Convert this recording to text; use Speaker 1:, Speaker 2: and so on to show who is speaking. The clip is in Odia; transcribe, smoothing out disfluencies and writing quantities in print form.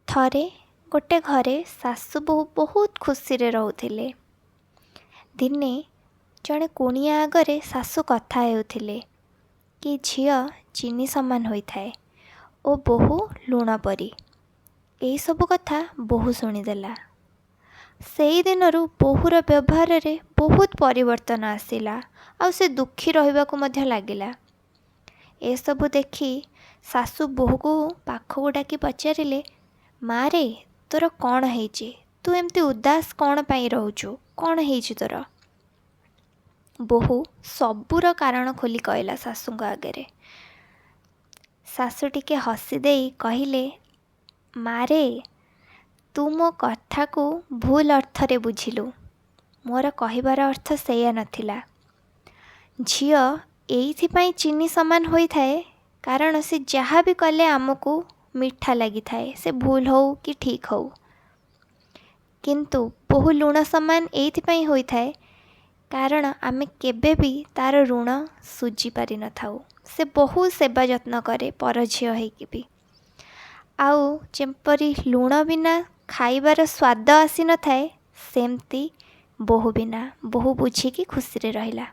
Speaker 1: ଥରେ ଗୋଟେ ଘରେ ଶାଶୁ ବୋହୂ ବହୁତ ଖୁସିରେ ରହୁଥିଲେ। ଦିନେ ଜଣେ କୁଣିଆ ଆଗରେ ଶାଶୁ କଥା ହେଉଥିଲେ କି ଝିଅ ଚିନି ସମାନ ହୋଇଥାଏ ଓ ବୋହୂ ଲୁଣ ପରି। ଏଇସବୁ କଥା ବୋହୂ ଶୁଣିଦେଲା। ସେଇଦିନରୁ ବୋହୂର ବ୍ୟବହାରରେ ବହୁତ ପରିବର୍ତ୍ତନ ଆସିଲା ଆଉ ସେ ଦୁଃଖୀ ରହିବାକୁ ମଧ୍ୟ ଲାଗିଲା। ଏସବୁ ଦେଖି ଶାଶୁ ବୋହୂକୁ ପାଖକୁ ଡାକି ପଚାରିଲେ, ମାରେ, ତୋର କ'ଣ ହେଇଛି? ତୁ ଏମିତି ଉଦାସ କ'ଣ ପାଇଁ ରହୁଛୁ? କ'ଣ ହେଇଛି ତୋର? ବୋହୂ ସବୁର କାରଣ ଖୋଲି କହିଲା ଶାଶୁଙ୍କ ଆଗରେ। ଶାଶୁ ଟିକେ ହସିଦେଇ କହିଲେ, ମାରେ, ତୁ ମୋ କଥାକୁ ଭୁଲ ଅର୍ଥରେ ବୁଝିଲୁ। ମୋର କହିବାର ଅର୍ଥ ସେଇଆ ନଥିଲା। ଝିଅ ଏଇଥିପାଇଁ ଚିନି ସମାନ ହୋଇଥାଏ, କାରଣ ସେ ଯାହା ବି କଲେ ଆମକୁ ମିଠା ଲାଗିଥାଏ, ସେ ଭୁଲ ହଉ କି ଠିକ୍ ହଉ। କିନ୍ତୁ ବୋହୂ ଲୁଣ ସମାନ ଏଇଥିପାଇଁ ହୋଇଥାଏ, କାରଣ ଆମେ କେବେ ବି ତା'ର ଋଣ ଶୁଝି ପାରିନଥାଉ। ସେ ବହୁତ ସେବା ଯତ୍ନ କରେ ପର ଝିଅ ହେଇକି ବି। ଆଉ ଯେପରି ଲୁଣ ବିନା ଖାଇବାର ସ୍ୱାଦ ଆସିନଥାଏ, ସେମିତି ବୋହୂ ବିନା। ବୋହୂ ବୁଝିକି ଖୁସିରେ ରହିଲା।